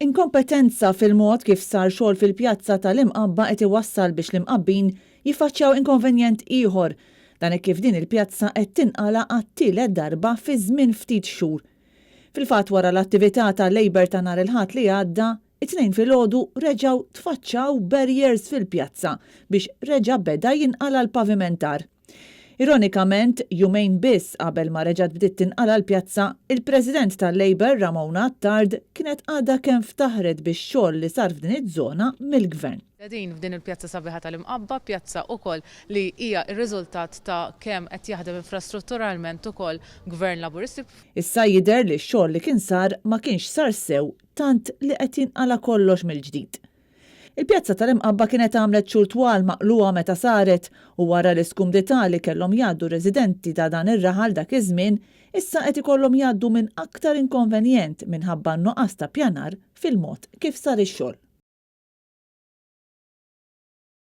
Inkompetenza fil-mod kif sar xogħol fil-pjazza tal-Imqabba qed iwassal biex l-Imqabbin jiffaċċjaw inkonvenjent ieħor. Dan hekk kif din il-pjazza qed tinqala' għat-tielet darba fi żmien ftit xhur. Fil-fatt wara l-attività tal-Labour ta' nhar il-Ħadd li għadda, it-Tnejn filgħodu reġgħu tfaċċaw barriers fil-pjazza biex reġa' beda jinqala' l-pavimentar. Ironikament, jumejn biss qabel ma reġgħet bdiet tinqala' l-pjazza, il-President tal-Labour Ramona Attard kienet għadha kemm ftaħret bix-xogħol li sar f'din iż-żona mill-Gvern. Qegħdin f'din il-pjazza sabiħa tal-Imqabba, pjazza ukoll li hija r-riżultat ta' kemm qed jaħdem infrastrutturalment ukoll Gvern Laburist. Issa jidher li x-xogħol li kien sar ma kienx sar sew tant li qed jinqala' kollox mill-ġdid. Il-pjazza tal-Imqabba kienet għamlet xhur twal maqlugħa meta saret u wara l-iskumdità li kellhom jgħaddu r-residenti ta' dan ir-raħal dak iż-żmien, issa qed ikollhom jgħaddu minn aktar inkonvenjent minħabba n-nuqqas ta' pjanar fil-mod kif sar ix-xogħol.